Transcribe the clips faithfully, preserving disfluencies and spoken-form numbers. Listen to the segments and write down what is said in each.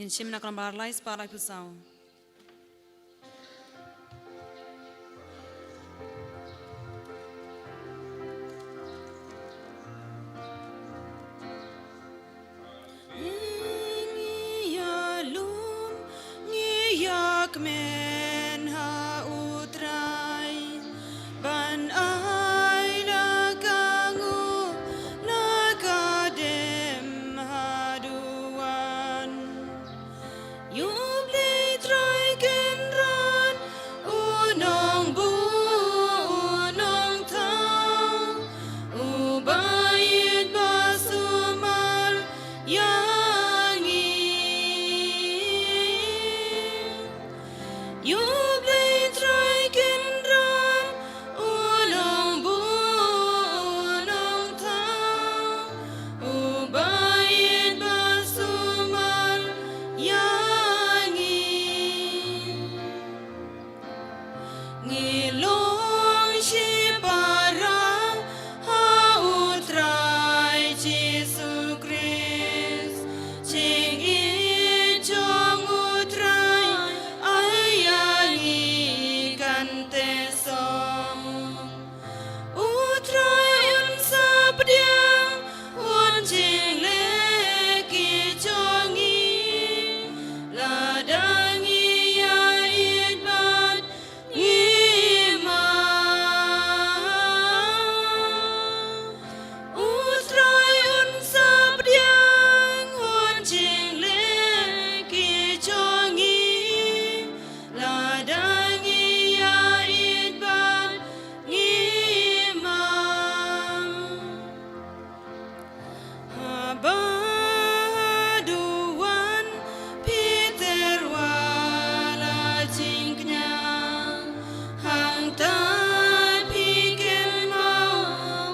Ngin shim na ka lynnong ba ar lai spah laiphew saw. Ngi ïalum, ngi ïakmen ha U Trai, ban ai la ka nguh, la ka dem haduh wan. Ïa U Blei Trai Kynrad, U Nongbuh, U Nongthaw, Uba ïeit ba sumar ïa ngi. Ïa U Blei Trai Kynrad, U Nongbuh, U Nongthaw, Uba ïeit ba sumar ïa ngi. Ngi long shipara ha U Trai Jisu Khrist. Jingïeit jong U Trai ai ïa ngi kan teh song. U Trai un sa pdiang, un jingleh ki jong ngi, lada ngi ïa ïeit bad ngi map. U Trai un sa pdiang, un jingleh ki jong ngi, lada ngi ïa ïeit bad ngi map. Haba haduh wan phi tyrwa la jingkñia, hangta phi kynmaw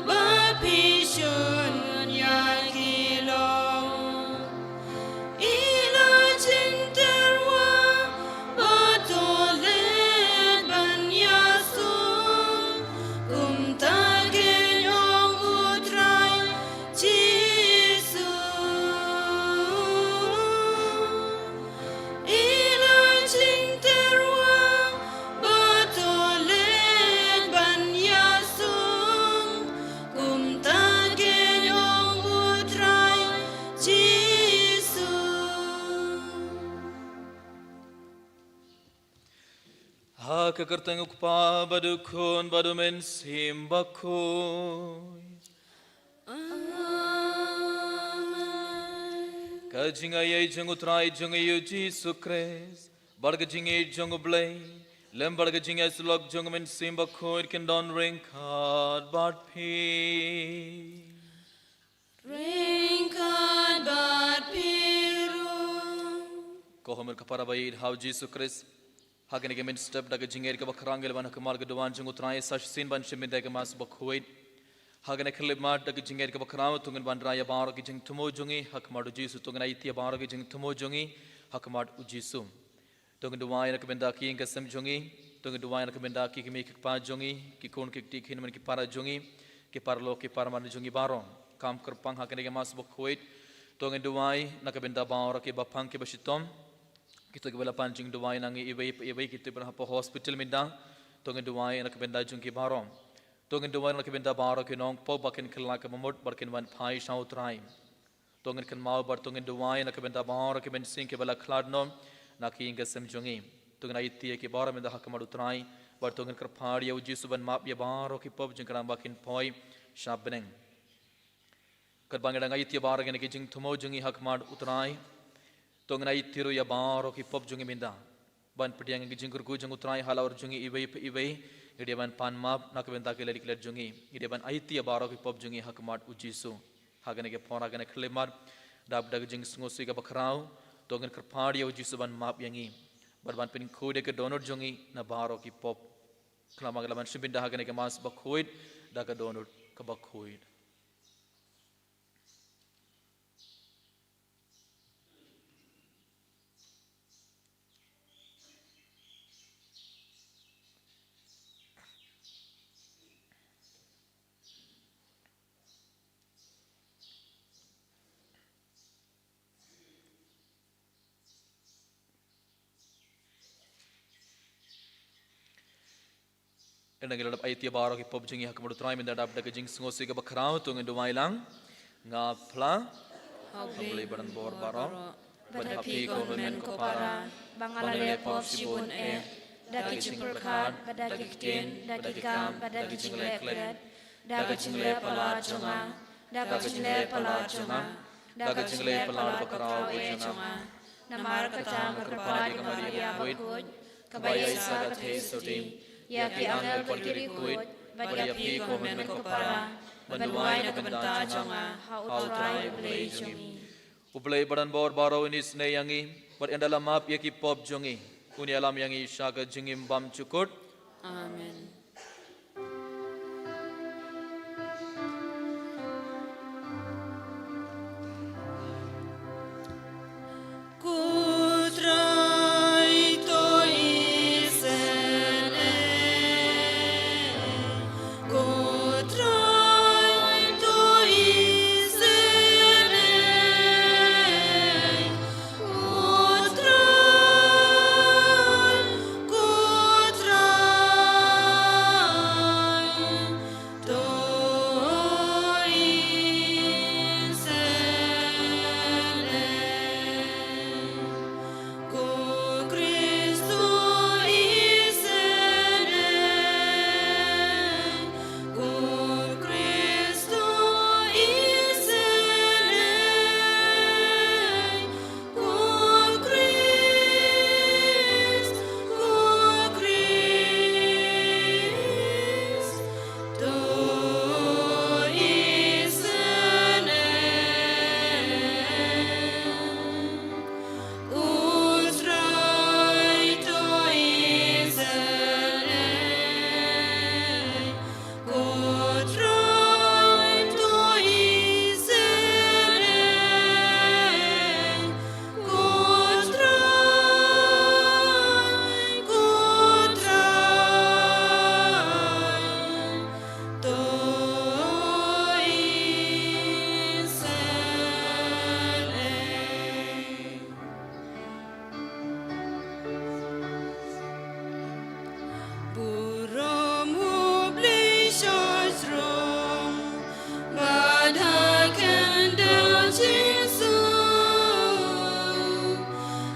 ba phi shun ïa ki lok. Ïa la jingtyrwa ba to leit ban ïasuk, kumta keiñ ong U Trai Jisu. Ïa la jingtyrwa ba to leit ban ïasuk, kumta keiñ ong U Trai Jisu. Ha ka kyrteng U Kpa bad U Khun bad U Mynsiem Bakhuid. Amen. Ka jingaiei jong U Trai jong ngi U Jisu Khrist, bad ka jingïeit jong U Blei, lem bad ka jingïasyllok jong U Mynsiem Bakhuid kin don ryngkat bad phi. Ryngkat bad phi ruh. Ko hynmen ki para ba ïeit ha U Jisu Khrist, ha kane ka mynstep da ka jingïeit kaba khraw ngi la wan ha khmat ka duwan jong U Trai sa shisien ban shim bynta ïa ka Mass Bakhuid. Ha kane ka khyllipmat da ka jingïeit kaba khraw to ngin wanrah ïa baroh ki jingthmu jong ngi ha khmat U Jisu, to ngin aiti ïa baroh ki jingthmu jong ngi ha khmat U Jisu. To ngin duwai na ka bynta ki ïing ki sem jong ngi, to ngin duwai na ka bynta ki kmie ki kpa jong ngi, ki khun ki kti ki hynmen ki para jong ngi, ki paralok ki parman jong ngi baroh. Kam kyrpang ha kane ka Mass Bakhuid, to ngin duwai na ka bynta baroh kiba pang kiba shitom, kito kiba la pan jingduwai na ngi iwei pa iwei, kito kiba la hapoh hospital mynta, to ngin duwai na ka bynta jong ki baroh. To ngin duwai na ka bynta baroh ki nongpop ba kin kylla ka bamut bad kin wan phai sha U Trai. To ngin kynmaw bad to ngin duwai na ka bynta baroh ki mynsiem kiba la khlad noh na ki ïing ki sem jong ngi. To ngin aiti ïa ki baroh mynta ha khmat U Trai, bad to ngin kyrpad ïa U Jisu ban map ïa baroh ki pop jingkyrpang ba kin poi sha bneng. Katba ngi dang aiti ïa baroh kine ki jingthmu jong ngi ha khmat U Trai, to ngin aiti ruh ïa baroh ki pop jong ngi mynta. Ban pdiang ïa ka jingkyrkhu jong U Trai halor jong ngi iwei pa iwei, ngi dei ban pan map na ka bynta ki lad ki lad jong ngi, ngi dei ban aiti ïa baroh ki pop jong ngi ha khmat U Jisu. Ha kane ka por, ha kane ka khyllipmat, dap da ka jingsngewsih kaba khraw, to ngin kyrpad ïa U Jisu ban map ïa ngi, bad ban pynkhuid ïa ka dohnud jong ngi na baroh ki pop. Khnang ba ngin lah ban shim bynta ha kane ka Mass Bakhuid da ka dohnud kaba khuid. Ynda ngi la dep aiti baroh ki pop jong ngi ha khmat U Trai, mynta dap da ka jingsngewsih kaba khraw, to ngin duwai lang. Nga phla ha U Blei ba donbor baroh, bad ha phi ko hynmen ko para, ba nga la leh pop shibun eh, da ki jingpyrkhat, bad da ki ktien, da ki kam, bad da ki jingleh klet, da ka jingleh palat jong nga, da ka jingleh palat jong nga, da ka jingleh palat bakhraw eh jong nga. Namar kata nga kyrpad ïa ka Maria bakhuid, kaba ïaishah ka theisotti, ïa ki angel bad ki riewkhuid, bad ïa phi ko hynmen ko para, ban duwai na ka bynta jong nga ha U Trai U Blei jong ngi. U Blei ba donbor baroh un isynei ïa ngi, bad ynda la map ïa ki pop jong ngi, un ïalam ïa ngi sha ka jingim bymjukut. Amen. Ko Trai to isynei, ko Trai to isynei, ko Trai, ko Trai. To isynei, ko Kristo isynei, ko Kristo isynei. Ko Krist, ko Krist, to isynei. Ko Trai to isynei. Ko Trai to isynei, ko Trai, ko Trai to isynei. Burom U Blei sha jrong, bad ha khyndew jingsuk,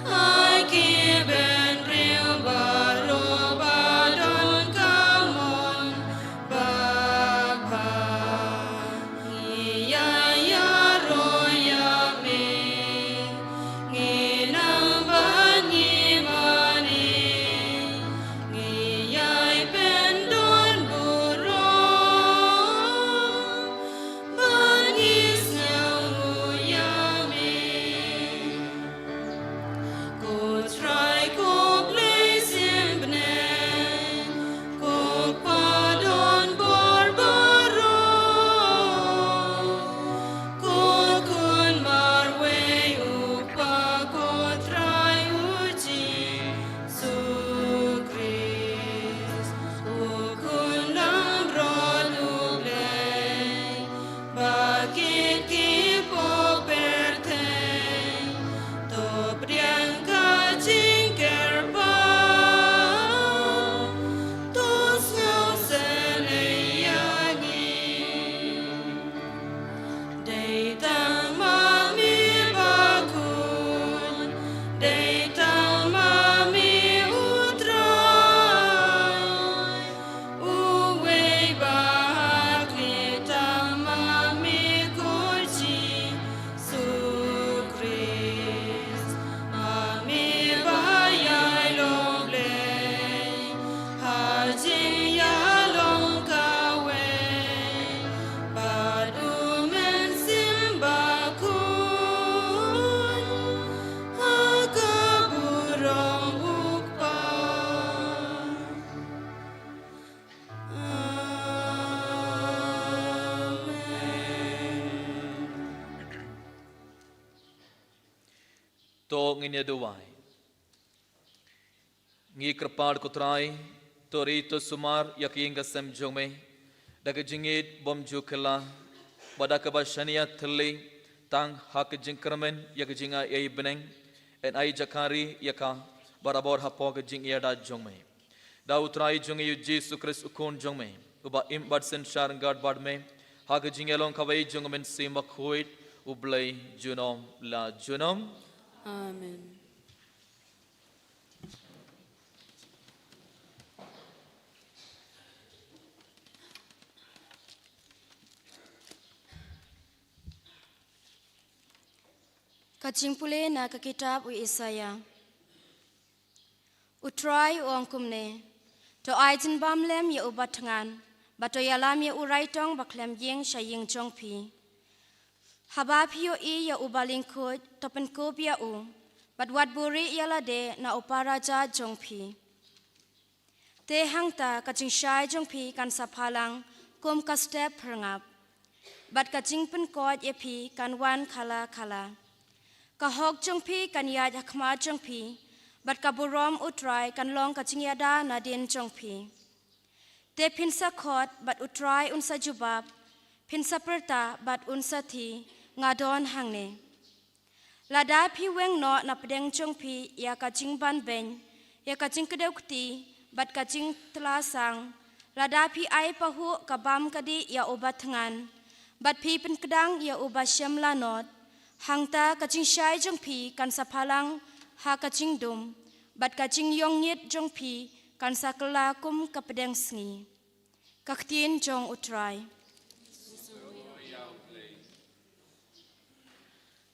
ha ki bynriew baroh ba don ka mon babha. Ngi ïa ïaroh ïa me, ngi nang ban ngi mane, ngi ïai pyndon burom, ban ngi sngewnguh ïa me. Ko Trai ko Blei sien bneng, ko Kpa donbor baroh, ko Khun marwei U Kpa, ko Trai U Jisu Khrist, U Khun langbrot U Blei, ba kit ki pop pyrthei to pdiang ka jingkyrpad, to sngewsynei ïa ngi. Dei tang ma me bakhuid, dei tang ma me U Trai, uwei ba ha khlieh tang ma me ko Jisu Khrist, ma me ba ïai long Blei ha jingïalong kawei bad U Mynsiem Bakhuid, ha ka burom U Kpa. Amen. To ngin ïa duwai. Ngi kyrpad ko Trai, to ri to sumar ïa ka ïing ka sem jong me da ka jingïeit bym ju kylla, bad da kaba shaniah thylli tang ha ka jingkyrmen ïa ka jingai bneng, yn ai jaka ri ïa ka barabor hapoh ka jingïada jong me. Da U Trai jong ngi U Jisu Khrist U Khun jong me, uba im bad synshar ryngkat bad me ha ka jingïalong kaba ïeit jong U Mynsiem Bakhuid, U Blei junom la junom. Amen. Ka jingpule na ka kitab u Isaïah. U Trai u ong kumne: To ai jingbam lem ïa uba thngan, bad to ïalam ïa u raitong bakhlem ïing sha ïing jong phi. Haba phi ïohi ïa uba lyngkhuid, to pynkup ïa u, bad wat buhrieh ïa lade na u parajat jong phi. Te hangta ka jingshai jong phi kan sa phalang kum ka step phyrngap, bad ka jingpynkoit ïa phi kan wan khala khala. Ka hok jong phi kan ïaid ha khmat jong phi, bad ka burom U Trai kan long ka jingïada nadien jong phi. Te phin sa khot bad U Trai un sa jubab, phin sa pyrta bad un sa thied, nga don hangne. Lada phi weng noh na pdeng jong phi ïa ka jingbanbeiñ, ïa ka jingkdew kti, bad ka jingtla sang, lada phi ai pahuh ka bam ka dih ïa uba thngan, bad phi pynkdang ïa uba shem lanot, hangta ka jingshai jong phi kan sa phalang ha ka jingdum, bad ka jingïongngit jong phi kan sa kylla kum ka pdeng sngi. Ka ktien jong U Trai.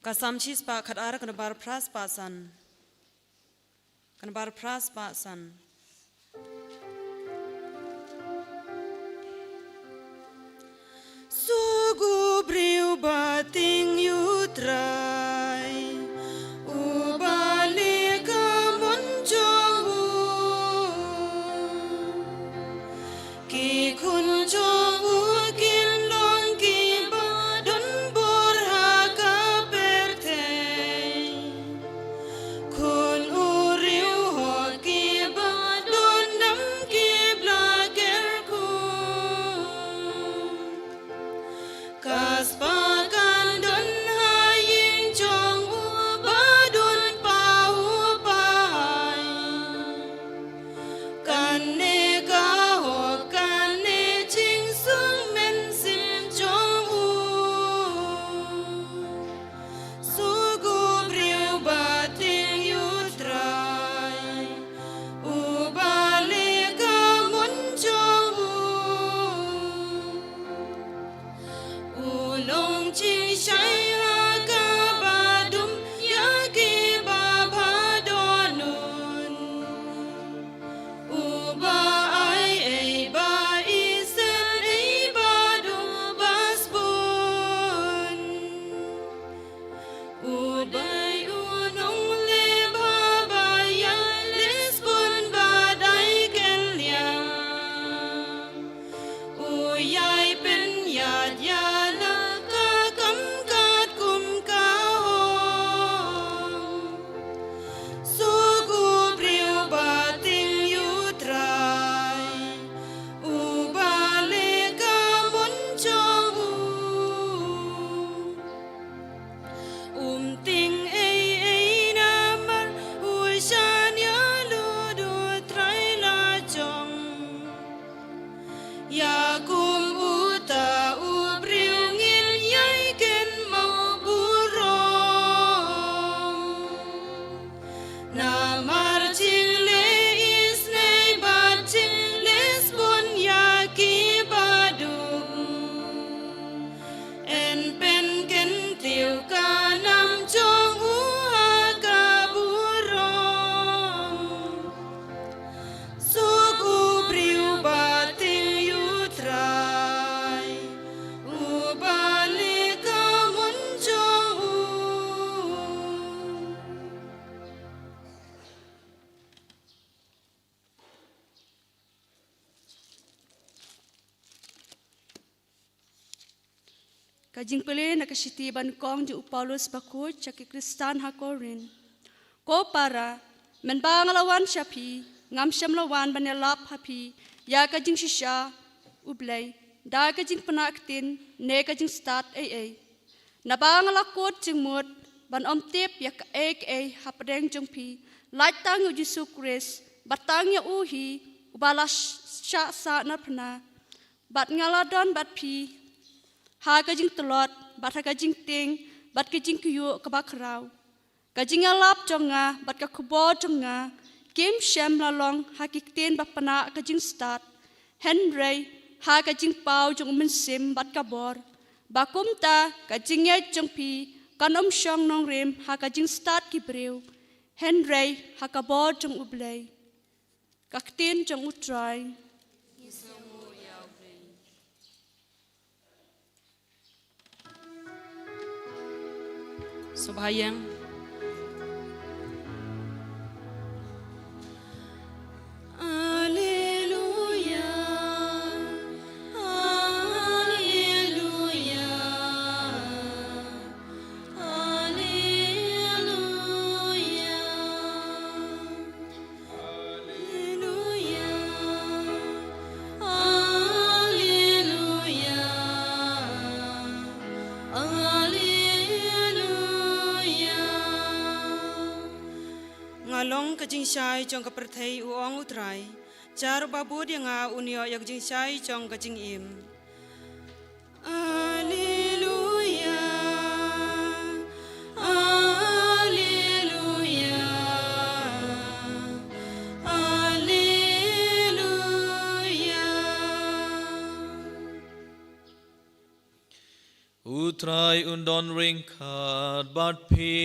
Ka Salm shispah khatar, ka nambar phra spah san. Ka nambar phra spah san. Suk u briew ba tieng ïa U Trai, uba leh ka mon jong u. Ki khun jong u kin long kiba don bor ha ka pyrthei. Khun u riewhok kiba don nam ki bla kyrkhu. Ka spah kan don ha ïing jong uba don pahuh pahai. Kane ka hok, kane jingsuk mynsiem jong u. Suk u briew ba tieng ïa U Trai, uba leh ka mon jong u. U long jingshai ha kaba dum ïa kiba bha dohnud. Uba ai ei ba isynei bad uba sbun. U dei u nongleh bha ba ïaleh sbun bad ai kylliang. U ïai pynïaid ïa la ka kam katkum ka hok. Suk u briew ba tieng ïa U Trai, uba leh ka mon jong u. Um tieng ei ei namar u shaniah lut, U Trai la jong. Ïa kum uta u briew ngin ïai kynmaw burom. Namar jingleh isynei bad jingleh sbun ïa kiba duk. Yn pynkyntiew ka nam jong u ha ka burom. Suk u briew ba tieng ïa U Trai, uba leh ka mon jong u. Ka jingpule na ka shithi banyngkong jong u Paulus bakhuid sha ki Khristan ha Korinth. Ko para, mynba nga la wan sha phi, ngam shym la wan ban ïalap ha phi ïa ka jingshisha U Blei da ka jingpynah ktien ne ka jingstad ei ei. Naba nga la kut jingmut ban ym tip ïa kaei kaei hapdeng jong phi, lait tang ïa U Jisu Khrist, bad tang ïa u hi ba la shah sah na pna, bad nga la don bad phi ha ka jingtlot, bad ha ka jingtieng, bad ka jingkyiuh kaba khraw. Ka jingïalap jong nga bad ka khubor jong nga kim shym la long ha ki ktien ba pnah ka jingstad, hynrei ha ka jingpaw jong u Mynsiem bad ka bor, ba kumta ka jingngeit jong phi kan ym shong nongrim ha ka jingstad ki briew, hynrei ha ka bor jong U Blei. Ka ktien jong U Trai. Sngewbha ïa. Alleluia, alleluia, alleluia. Alleluia, alleluia, alleluia. Nga long ka jingshai jong ka pyrthei, u ong U Trai. Jar uba bud ïa nga un ïoh ïa ka jingshai jong ka jingim. Alleluia, alleluia, alleluia. U Trai un don ryngkat bad phi.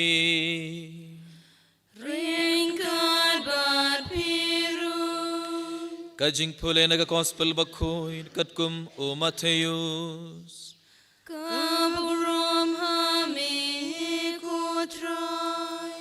Ryngkat bad phi ruh. Ka jingpule na ka Gospel Bakhuid katkum u Mathaios. Ka burom ha me ko Trai.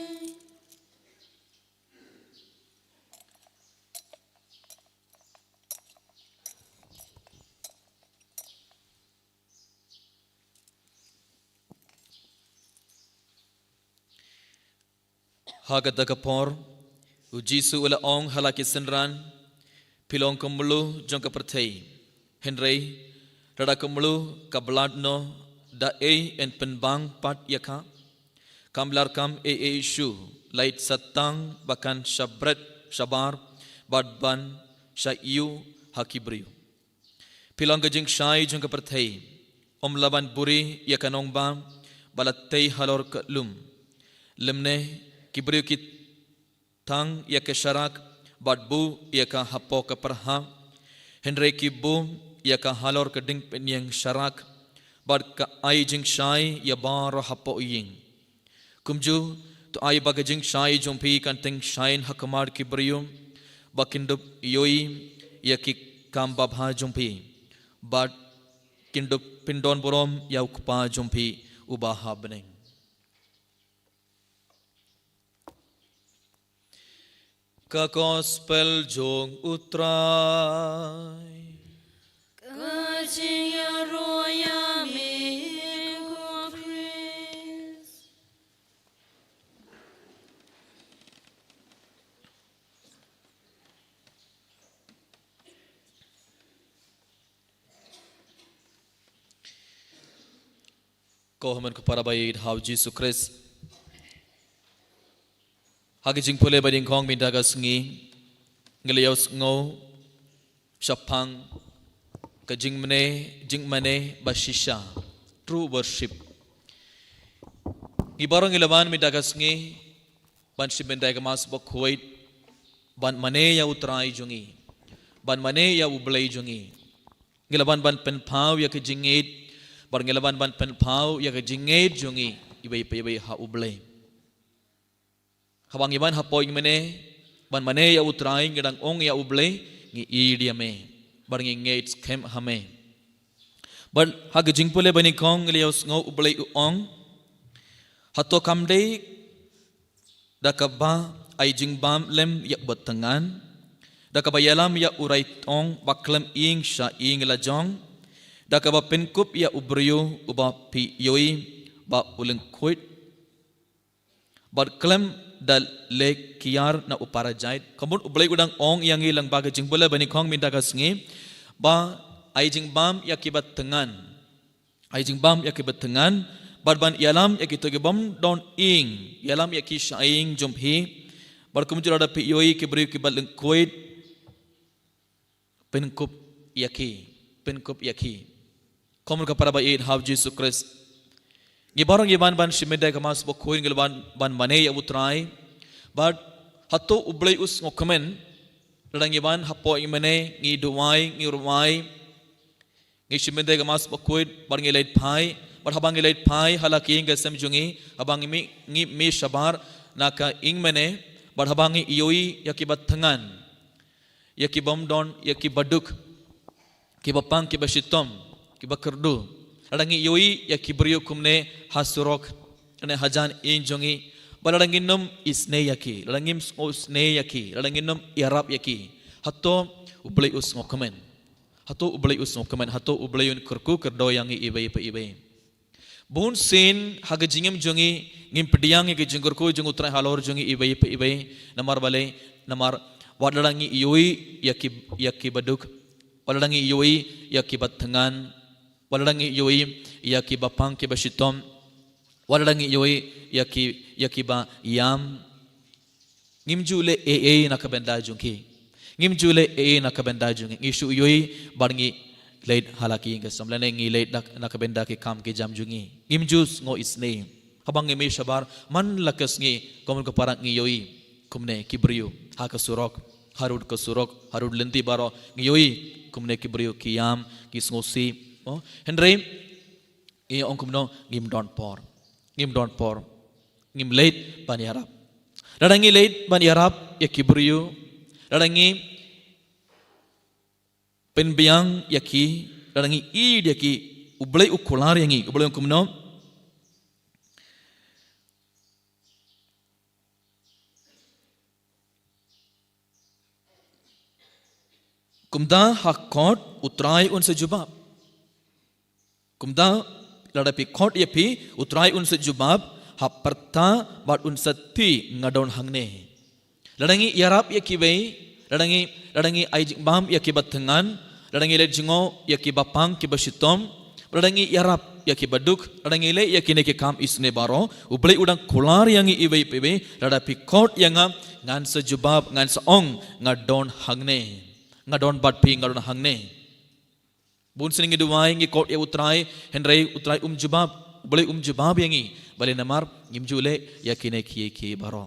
Ha kata ka por, u Jisu u la ong ha la ki synran, phi long ka mluh jong ka pyrthei. Hynrei, lada ka mluh ka blad noh, da ei yn pynbang pat ïa ka? Kam lah kam ei ei shuh, lait sa tang ba kan sha bret sha bar, bad ban sha ïuh ha ki briew. Phi long ka jingshai jong ka pyrthei. Ym lah ban buri ïa ka nongbah ba la tei halor ka lum. Lymne ki briew ki thang ïa ka sharak bad buh ïa ka hapoh ka pyrha. Hynrei ki buh ïa ka halor ka diengpynïeng sharak bad ka ai jingshai ïa baroh hapoh ïing. Kumjuh, to ai ba ka jingshai jong phi kan tyngshaiñ ha khmat ki briew, ba kin dup ïohi ïa ki kam babha jong phi, bad kin dup pyndonburom ïa u Kpa jong phi uba ha bneng. Ka Gospel jong U Trai. Ka jingïaroh ïa me ko Khrist. Ko hynmen ko para ba ïeit ha u Jisu Khrist. Ha ka jingpule ba nyngkong mynta ka sngi, ngi la ïohsngew shaphang ka jingmane, jingmane ba shisha, true worship. Ngi baroh ngi la wan mynta ka sngi ban shim bynta ïa ka Mass Bakhuid, ban mane ïa U Trai jong ngi, ban mane ïa U Blei jong ngi. Ngi la wan ban pynpaw ïa ka jingngeit, bad ngi la wan ban pynpaw ïa ka jingngeit jong ngi iwei pa iwei ha U Blei. Haba ngi wan hapoh jingmane, ban mane ïa U Trai, ngi dang ong ïa U Blei, ngi ïeit ïa me, bad ngi ngeit skhem ha me. Bad ha ka jingpule ba nyngkong ngi la ïohsngew U Blei u ong, hato kam dei da kaba ai jingbam lem ïa uba thngan, da kaba ïalam ïa u raitong ba khlem ïing sha ïing la jong, da kaba pynkup ïa u briew uba phi ïohi ba u lyngkhuid, bad khlem da leh kiar na u parajait. Kumno U Blei u dang ong ïa ngi lyngba ka jingpule ba nyngkong mynta ka sngi, ba ai jingbam ïa kiba thngan. Ai jingbam ïa kiba thngan, bad ban ïalam ïa kito kibym don ïing, ïalam ïa ki sha ïing jong phi, bad kumjuh lada phi ïohi ki briew kiba lyngkhuid, Pynkup ïa ki, pynkup ïa ki. Kum ka para ba ïeit ha u Jisu Khrist, ngi baroh ngi wan ban shim bynta ka Mass Bakhuid, ngi la wan ban mane ïa u Trai. Bad hato U Blei u sngewkmen lada ngi wan hapoh ïing mane, ngi duwai, ngi rwai, ngi shim bynta ka Mass Bakhuid, bad ngi leit phai, bad haba ngi leit phai ha la ki ïing ki sem jong ngi, haba ngi mih, ngi mih shabar na ka ïing mane, bad haba ngi ïohi ïa ki ba thngan, ïa ki bym don, ïa ki ba duk, ki ba pang, ki ba shitom, ki ba kyrduh. Lada ngi ïohi ïa ki briew kumne ha surok, ne hajan ïing jong ngi, bad lada ngin ym isynei ïa ki, lada ngim sngew isynei ïa ki, lada ngin ym ïarap ïa ki, hato U Blei u sngewkmen? Hato U Blei u sngewkmen? Hato U Blei un kyrkhu kyrdoh ïa ngi iwei pa iwei? Bun sien ha ka jingim jong ngi, ngim pdiang ïa ka jingkyrkhu jong u Trai halor jong ngi iwei pa iwei. Namar balei? Namar wat lada ngi ïohi ïa ki, ïa ki ba duk, wat lada ngi ïohi ïa ki ba thngan, wat lada ngi ïohi ïa ki ba pang, ki ba shitom, wat lada ngi ïohi ïa ki, ïa ki ba ïam, ngim ju leh ei ei na ka bynta jong ki. Ngim ju leh ei ei na ka bynta jong ki. Ngi shu ïohi bad ngi leit ha la ki ïing ki sem, lane ngi leit na, na ka bynta ki kam ki jam jong ngi. Ngim ju sngew isynei. Haba ngi mih shabar man la ka sngi, kum ka para ngi ïohi kumne ki briew ha ka surok, harud ka surok, harud lynti baroh, ngi ïohi kumne ki briew ki ïam, ki sngewsih. Oh, hynrei ngi ong kumno? Ngim don por. Ngim don por. Ngim leit ban ïarap. Lada ngi leit ban ïarap ïa ki briew, lada ngi pynbiang ïa ki, lada ngi ïeit ïa ki, U Blei u kular ïa ngi, U Blei u ong kumno? Kumta ha khot U Trai un sa jubab. Kumta lada phi khot ïa phi, U Trai un sa jubab, hap pyrta bad un sa thied, nga don hangne. Lada ngi ïarap ïa kiwei, lada ngi, lada ngi ai jingbam ïa ki ba thngan, lada ngi leit jngoh ïa ki ba pang, ki ba shitom, lada ngi ïarap ïa ki ba duk, lada ngi leh ïa kine ki kam isynei baroh, U Blei u dang kular ïa ngi iwei pa iwei. Lada phi khot ïa nga, ngan sa jubab, ngan sa ong, nga don hangne. Nga don bad phi, nga don hangne. Bun sien ngi duwai, ngi khot ïa U Trai, hynrei U Trai um jubab, U Blei um jubab ïa ngi. Balei? Namar ngim ju leh ïa kine kiei kiei baroh.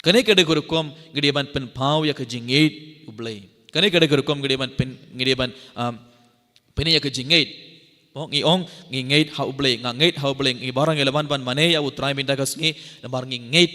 Kane ka dei ka rukom ngi dei ban pynpaw ïa ka jingngeit U Blei. Kane ka dei ka rukom ngi dei ban pyn, ngi dei ban, um, pynïaid ïa ka jingngeit. Oh, ngi ong ngi ngeit ha U Blei, nga ngeit ha U Blei, ngi baroh ngi la wan ban mane ïa U Trai mynta ka sngi, namar ngi ngeit,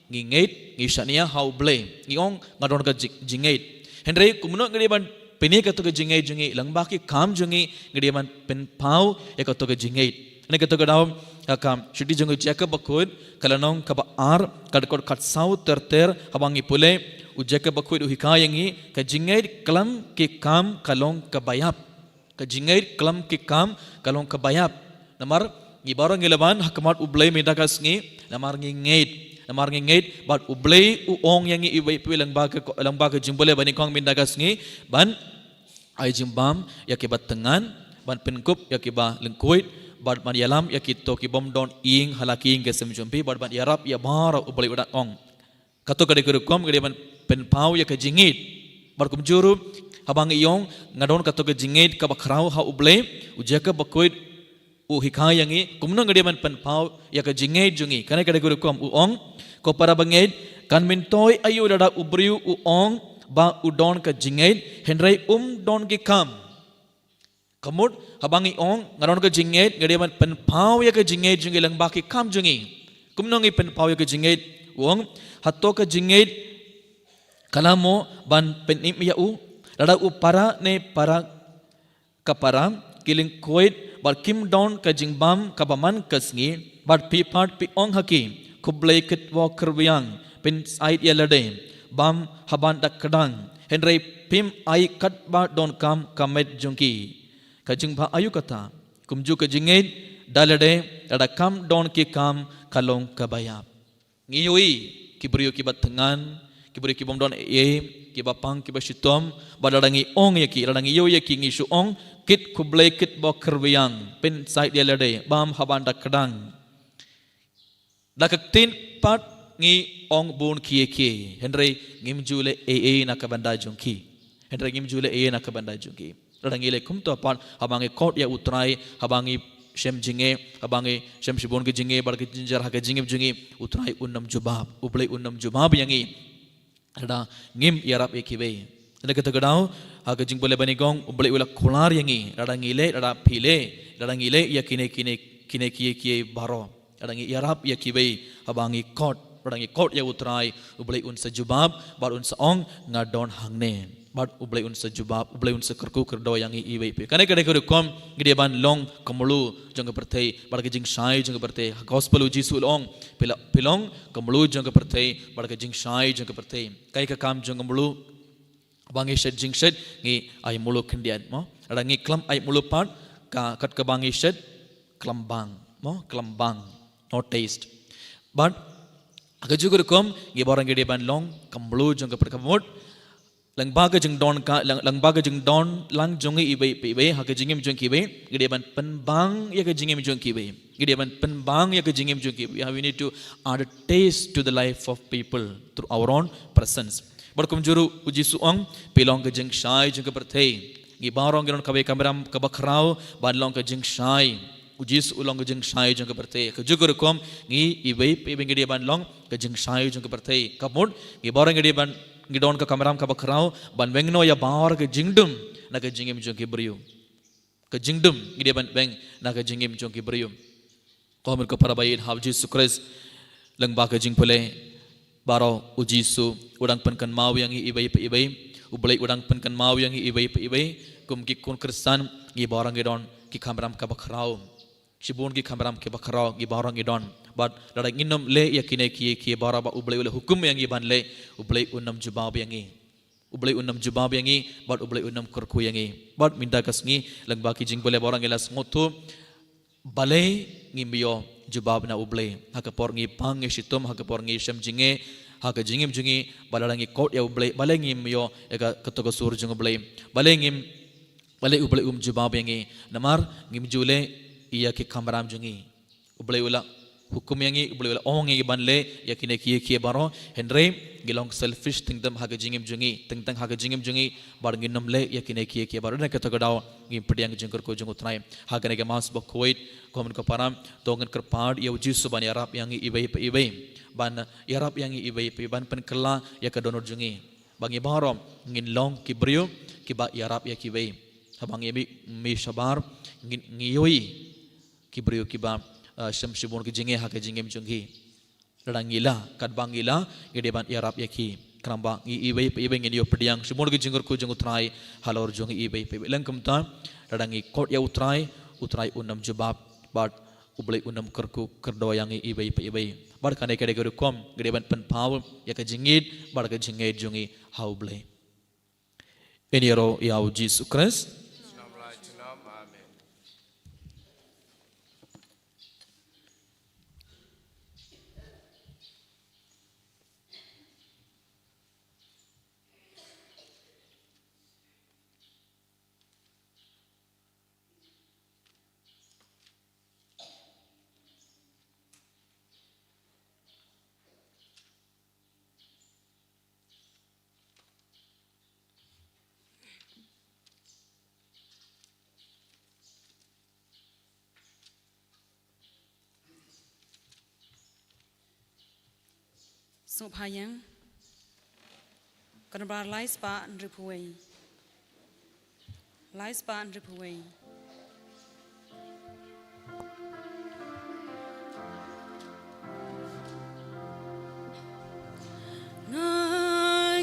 ngi ngeit, ngi shaniah ha U Blei. Ngi ong nga don ka jing, jingngeit. Hynrei kumno ngi dei ban pynïaid kato ka jingngeit jong ngi? Lyngba ki kam jong ngi ngi dei ban pynpaw ïa kato ka jingngeit. Hangne kato ka daw, ha ka shithi jong u Jakob bakhuid, ka lynnong kaba ar, ka dkhot khatsaw ter ter, haba ngi pule, u Jakob bakhuid u hikai ïa ngi, ka jingngeit khlem ki kam ka long kaba ïap. Ka jingngeit khlem ki kam ka long kaba ïap. Namar ngi baroh ngi la wan ha khmat U Blei mynta ka sngi, namar ngi ngeit. Namar ngi ngeit, bad U Blei u ong ïa ngi iwei pa iwei lyngba ka, lyngba ka jingpule ba nyngkong mynta ka sngi, ban ai jingbam ïa ki ba thngan, ban pynkup ïa ki ba lyngkhuid, bad ban ïalam ïa kito ki bym don ïing ha la ki ïing ki sem jong phi, bad ban ïarap ïa baroh, U Blei u dang ong. Kato ka dei ka rukom ngi dei ban pynpaw ïa ka jingngeit. Bad kumjuh ruh, haba ngi ong nga don kato ka jingngeit kaba khraw ha U Blei, u Jakob bakhuid u hikai ïa ngi kumno ngi dei ban pynpaw ïa ka jingngeit jong ngi. Kane ka dei ka rukom, u ong, ko para bangeit, kan myntoi aïu lada u briew u ong ba u don ka jingngeit, hynrei um don ki kam? Ka mut, haba ngi ong nga don ka jingngeit, ngi dei ban pynpaw ïa ka jingngeit jong ngi lyngba ki kam jong ngi. Kumno ngi pynpaw ïa ka jingngeit? U ong, hato ka jingngeit ka lah mo ban pynim ïa u? Lada u para ne para ka para ki lyngkhuid bad kim don ka jingbam kaba man ka sngi, bad phi pat phi ong ha ki, khublei kyrpad, kyrwiang, pynsaid ïa lade, bam haban da kdang, hynrei phim ai katba donkam ka met jong ki. Ka jingbha aïu kata? Kumjuh ka jingngeit da lade, lada kam don ki kam, ka long kaba ïap. Ngi ïohi ki briew ki ba thngan, ki briew ki bym don ei ei, ki ba pang, ki ba shitom, bad lada ngi ong ïa ki, lada ngi ïohi ïa ki, ngi shu ong, kit khublei, kyrpad, kyrwiang, pynsaid ïa lade, bam haban da kdang. Da ka ktien pat ngi ong bun kiei kiei, hynrei ngim ju leh ei ei na ka bynta jong ki. Hynrei ngim ju leh ei ei na ka bynta jong ki. Lada ngi leh kumta pat, haba ngi khot ïa U Trai, haba ngi shem jingeh, haba ngi shem shibun ki jingeh bad ki jynjar ha ka jingim jong ngi, U Trai un ym jubab, U Blei un ym jubab ïa ngi. Lada ngim ïarap ïa kiwei. Lada kata ka daw, ha ka jingpule ba nyngkong, U Blei u la kular ïa ngi, lada ngi leh, lada phi leh, lada ngi leh ïa kine, kine, kine kiei kiei baroh. Lada ngi ïarap ïa kiwei, haba ngi khot, lada ngi khot ïa U Trai, U Blei un sa jubab, bad un sa ong, nga don hangne. Bad U Blei un sa jubab, U Blei un sa kyrkhu kyrdoh ïa ngi iwei pa iwei. Kane ka dei ka rukom, ngi dei ban long ka mluh jong ka pyrthei, bad ka jingshai jong ka pyrthei. Ha gospel U Jisu u la ong, phi la, phi long ka mluh jong ka pyrthei, bad ka jingshai jong ka pyrthei. Kaei ka kam jong ka mluh? Ba ngi shet jingshet, ngi ai mluh khyndiat, mo? Lada ngi khlem ai mluh pat, ka, kat kaba ngi shet, khlem bang, mo? Khlem bang, no taste. Bad, ha kajuh ka rukom, ngi baroh ngi dei ban long ka mluh jong ka pyrthei, ka mut, lyngba ka jingdon ka, lyng-, lyngba ka jingdon lang jong ngi iwei pa iwei, ha ka jingim jong kiwei, ngi dei ban pynbang ïa ka jingim jong kiwei. Ngi dei ban pynbang ïa ka jingim jong kiwei. We need to add a taste to the life of people through our own presence. Bad kumjuh ruh U Jisu u ong, phi long ka jingshai jong ka pyrthei. Ngi baroh ngi don kawei ka kamram kaba khraw, ban long ka jingshai. U Jisu u long ka jingshai jong ka pyrthei. Kajuh ka rukom, ngi iwei pa iwei ngi dei ban long ka jingshai jong ka pyrthei. Ka mut, ngi baroh ngi dei ban, ngi don ka kamram kaba khraw, ban weng noh ïa baroh ka jingdum, na ka jingim jong ki briew. Ka jingdum, ngi dei ban weng, na ka jingim jong ki briew. Ko hynmen ko para ba ïeit ha U Jisu Khrist, lyngba ka jingpule, baroh U Jisu, u dang pynkynmaw ïa ngi iwei pa iwei, U Blei u dang pynkynmaw ïa ngi iwei pa iwei, kum ki khun Khristan, ngi baroh ngi don, ki kamram kaba khraw. Shibun ki kamram kiba khraw, ngi baroh ngi don. Bad lada ngin ym leh ïa kine kiei kiei baroh ba U Blei u la hukum ïa ngi ban leh, U Blei un ym jubab ïa ngi. U Blei un ym jubab ïa ngi, bad U Blei un ym kyrkhu ïa ngi. Bad mynta ka sngi, lyngba ki jingpule baroh ngi la sngewthuh, balei ngim ïoh jubab na U Blei. Ha ka por ngi pang ngi shitom, ha ka por ngi shem jingeh, ha ka jingim jong ngi, bad lada ngi khot ïa U Blei, balei ngim ïoh ïa ka, kato ka sur jong U Blei. Balei ngim, balei U Blei um jubab ïa ngi. Namar ngim ju leh ïa ki kamram jong ngi. U Blei u la hukum ïa ngi, U Blei u la ong ïa ngi ban leh ïa kine kiei kiei baroh, hynrei ngi long selfish teng teng ha ka jingim jong ngi, teng teng ha ka jingim jong ngi, bad ngin ym leh ïa kine kiei kiei baroh. Na kata ka daw, ngin pdiang jingkyrkhu jong U Trai. Ha kane ka Mass ba khuid, ko hynmen ko para, to ngin kyrpad ïa U Jisu ban ïarap ïa ngi iwei pa iwei. Ban ïarap ïa ngi iwei pa iwei, ban pynkylla ïa ka dohnud jong ngi. Ba ngi baroh, ngin long ki briew, kiba ïarap ïa kiwei. Haba ngi mih, mih shabar, ngin, ngi ïohi ki briew kiba, ah, shem shibun ki jingeh ha ka jingim jong ki. Lada ngi lah, katba ngi lah, ngi dei ban ïarap ïa ki. Khnang ba ngi iwei pa iwei ngin ïoh pdiang shibun ki jingkyrkhu jong U Trai halor jong ngi iwei pa iwei. Lehse kumta, lada ngi khot ïa U Trai, U Trai un ym jubab, bad U Blei un ym kyrkhu kyrdoh ïa ngi iwei pa iwei. Bad kane ka dei ka rukom, ngi dei ban pynpaw ïa ka jingïeit, bad ka jingngeit jong ngi ha U Blei. Ngin ïaroh ïa U Jisu Khrist. Sngewbha ïa ka namba lai spah hynriew phew wei. Lai spah hynriew phew wei. Nga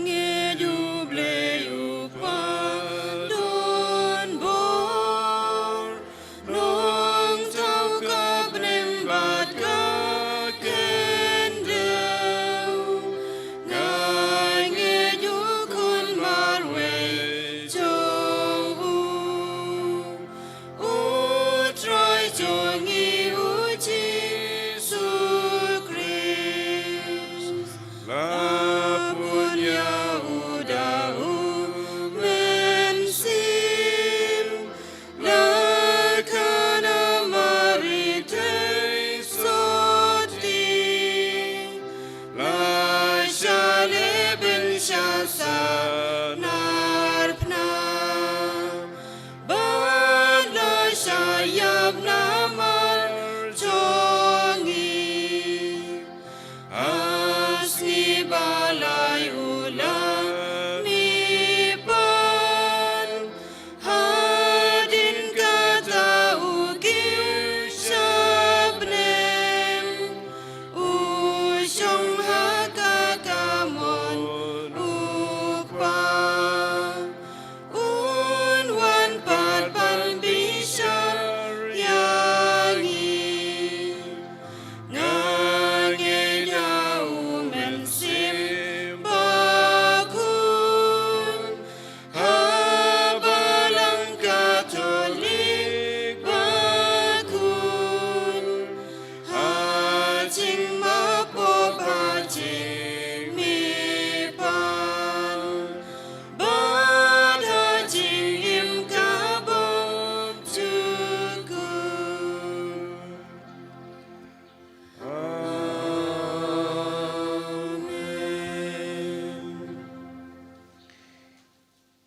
ngeit U Blei u kwah don bor, long thaw ka bneng bad ka khyndew. Nga ngeit U Khun marwei jong u.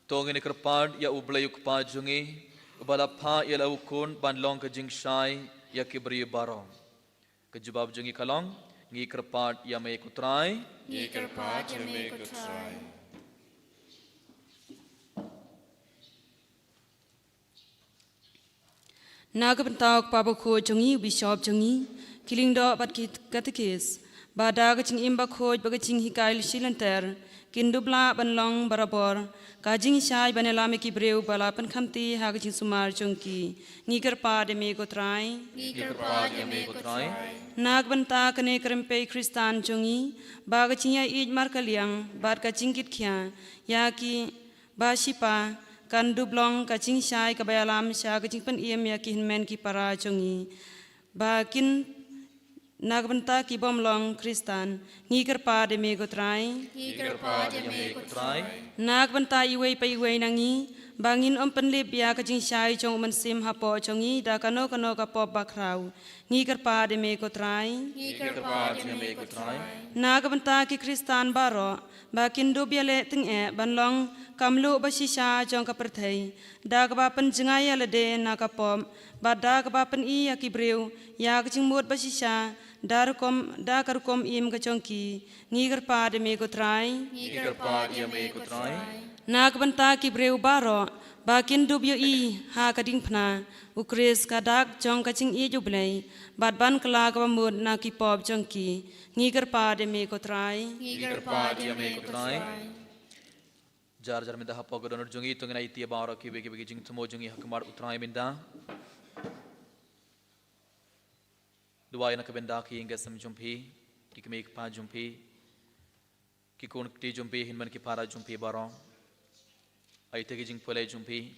To ngin ïa kyrpad ïa U Blei U Kpa jong ngi, uba la phah ïa la u Khun ban long ka jingshai ïa ki briew baroh. Ka jubab jong ngi ka long, ngi kyrpad ïa me ko Trai. Ngi kyrpad ïa me ko Trai. Na ka bynta u Kpa Bakhuid jong ngi, u Bishop jong ngi, ki lyngdoh bad ki katekis, ba da ka jingim bakhuid bad ka jinghikai lynti lynter, kin dup lah ban long barabor ka jingshai ban ïalam ïa ki briew ba la pynkhamti ha ka jingsumar jong ki. Ngi kyrpad ïa me ko Trai. Ngi kyrpad ïa me ko Trai. Na ka bynta kane ka rympei Khristan jong ngi, ba ka jingïaieit markylliang bad ka jingkitkhia ïa ki ba shipa kan dup long ka jingshai kaba ïalam sha ka jingpynim ïa ki hynmen ki para jong ngi, ba kin na ka bynta ki bym long Khristan. Ngi kyrpad ïa me ko Trai. Ngi kyrpad ïa me ko Trai. Na ka bynta iwei pa iwei na ngi, ba ngin ym pynlip ïa ka jingshai jong u Mynsiem hapoh jong ngi da kano kano ka pop bakhraw. Ngi kyrpad ïa me ko Trai. Ngi kyrpad ïa me ko Trai. Na ka bynta ki Khristan baroh, ba kin dup ïaleh tyngeh ban long ka mluh ba shisha jong ka pyrthei, da kaba pynjngai ïa lade na ka pop, bad da kaba pyni ïa ki briew ïa ka jingmut ba shisha da rukom, da ka rukom im ka jong ki. Ngi kyrpad ïa me ko Trai. Ngi kyrpad ïa me ko Trai. Na ka bynta ki briew baroh, ba kin dup ïohi ha ka diengphna u Khrist ka dak jong ka jingïeit U Blei, bad ban kylla kaba mut na ki pop jong ki. Ngi kyrpad ïa me ko Trai. Ngi kyrpad ïa me ko Trai. Jar jar mynta hapoh ka dohnud jong ngi, to ngin aiti baroh kiwei kiwei ki jingthmu jong ngi ha khmat u Trai mynta. Duwai na ka bynta ki ïing ki sem jong phi, ki kmie ki kpa jong phi, ki khun ki kti jong phi, hynmen ki para jong phi baroh. Aiti ki jingpule jong phi.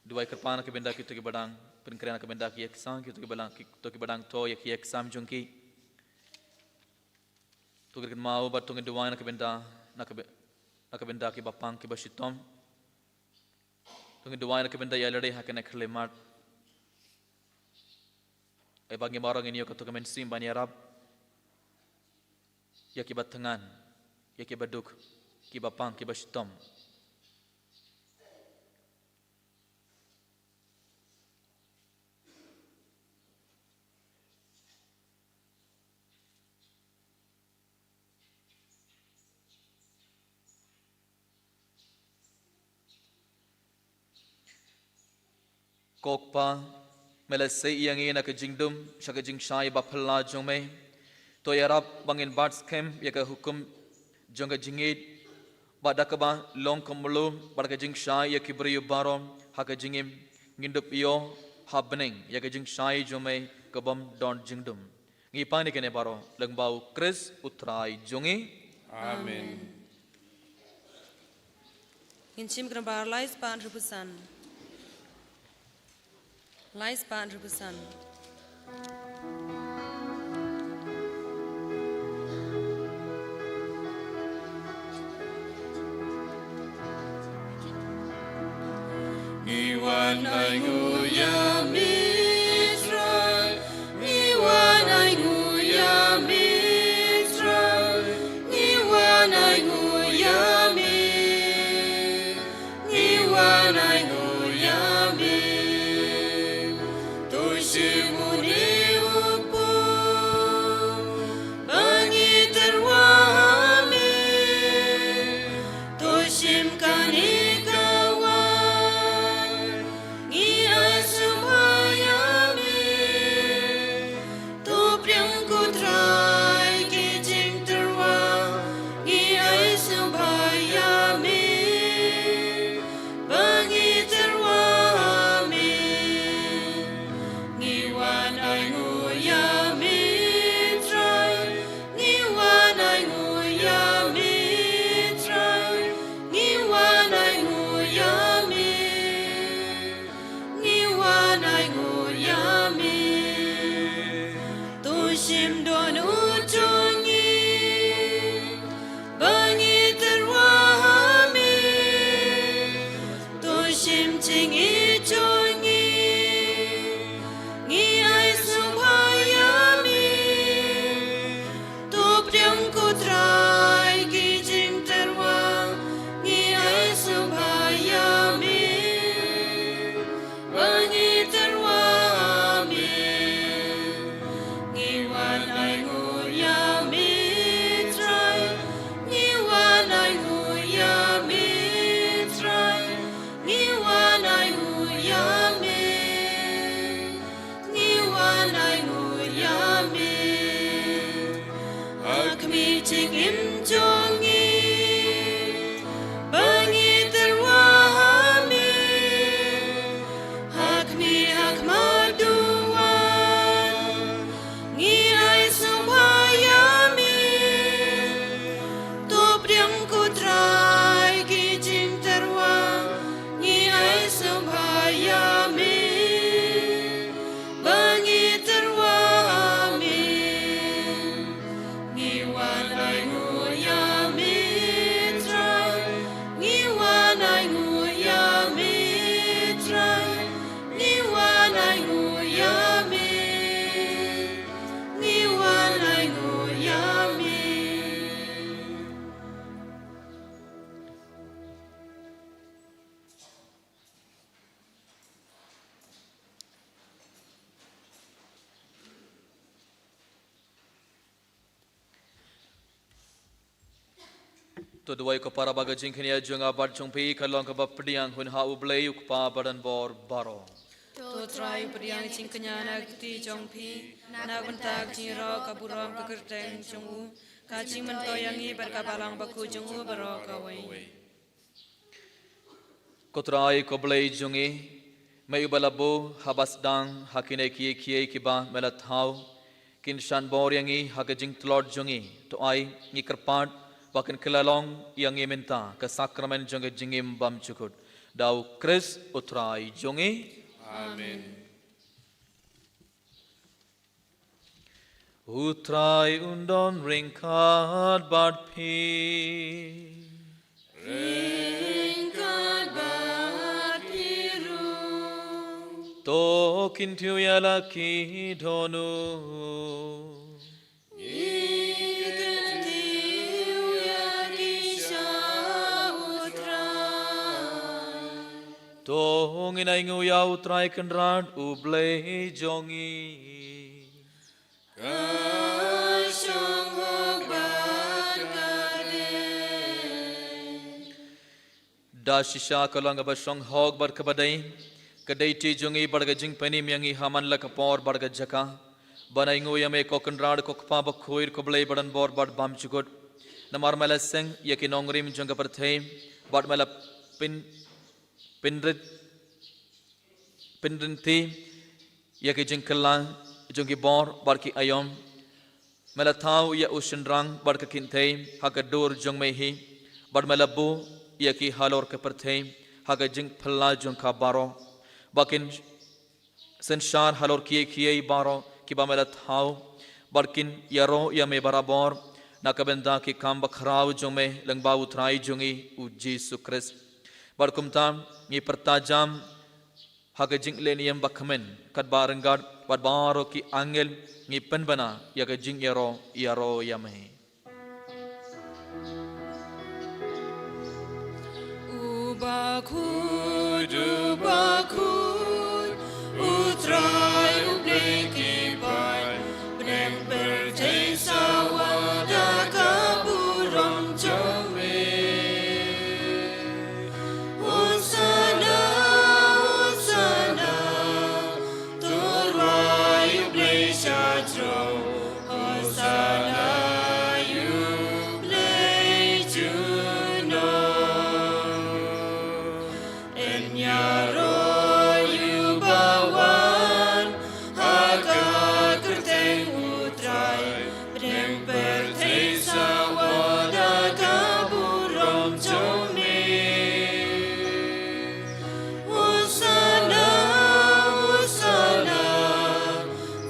Duwai kyrpang na ka bynta kito kiba dang pynkhreh, na ka bynta ki exam, kito kiba dang, kito kiba dang thoh ïa ki exam jong ki. To ngin kynmaw bad to ngin duwai na ka bynta, na ka by-, na ka bynta kiba pang kiba shitom. To ngin duwai na ka bynta ïa lade ha kane ka khyllipmat. Ai ba ngi baroh ngin ïoh kato ka mynsiem ban ïarap ïa kiba thngan, ïa kiba duk, kiba pang, kiba shitom. Ko Kpa, me la sei ïa ngi na ka jingdum sha ka jingshai ba phylla jong me. To ïarap ba ngin bat skhem ïa ka hukum jong ka jingïeit, bad da kaba long ka mluh bad ka jingshai ïa ki briew baroh ha ka jingim, ngin dup ïoh ha bneng ïa ka jingshai jong me ka bym don jingdum. Ngi pan ïa kane baroh lyngba U Khrist U Trai jong ngi. Amen. Ngin shim ka nambar lai spah hynriewphew san. Lai spah hynriewphew san. Ngi wan ainguh ïa me Israel, ngi wan ainguh ïa me Israel, ngi wan ainguh ïa me, ngi wan ainguh ïa me. To shim une u pop ba ngi tyrwa ha me, to shim kane ka waiñ, ngi ai sumar To duwai ko para ba ka jingkñia jong nga bad jong phi ka long kaba pdiang hun ha U Blei U Kpa badonbor baroh. To Trai pdiang jingkñia na ka kti jong phi, na ka bynta ka jingïaroh ka burom ka kyrteng jong u, ka jingmyntoi ïa ngi bad ka Balang Bakhuid jong u baroh kawei. Ko Trai ko Blei jong ngi, me uba la buh haba sdang ha kine kiei kiei kiba me la thaw kin shan bor ïa ngi ha ka jingtlot jong ngi. To ai ngi kyrpad ba kin kylla long ïa ngi mynta ka sakramen jong ka jingim bymjukut. Da U Khrist U Trai jong ngi. Amen. U Trai un don ryngkat bad phi. Ryngkat bad phi ruh. To kyntiew ïa la ki dohnud. Ngi kyntiew ïa ki sha U Trai. To ngin ainguh ïa U Trai Kynrad U Blei jong ngi. Ka shong hok bad ka dei. Da shisha ka long kaba shong hok bad kaba dei, ka dei ti jong ngi bad ka jingpynim ïa ngi ha man la ka por bad ka jaka, ban ainguh ïa me ko Kynrad ko Kpa Bakhuid ko Blei badonbor bad bymjukut. Namar me la seng ïa ki nongrim jong ka pyrthei bad me la pyn pynrit pynrynti ïa ki jingkylla jong ki bor bad ki aïom. Me la thaw ïa u shynrang bad ka kynthei ha ka dur jong me hi, bad me la buh ïa ki halor ka pyrthei ha ka jingphylla jong ka baroh, ba kin synshar halor kiei kiei baroh kiba me la thaw, bad kin ïaroh ïa me barabor na ka bynta ki kam bakhraw jong me lyngba U Trai jong ngi U Jisu Khrist. Bad kumta ngi pyrta jam ha ka jingleh niam ba kmen, katba ryngkat bad baroh ki angel ngi pynbna ïa ka jingïaroh ïaroh ïa me. U Bakhuid, U Bakhuid, U Trai U Blei ki paid, bneng pyrthei sawa da ka burom jong me. Hosanna, Hosanna, to rwai U Blei sha throne. Hosanna ïa U Blei junom. Yn ïaroh ïa uba wan ha ka kyrteng U Trai. Bneng pyrthei sawa da ka burom jong me. Hosanna, Hosanna,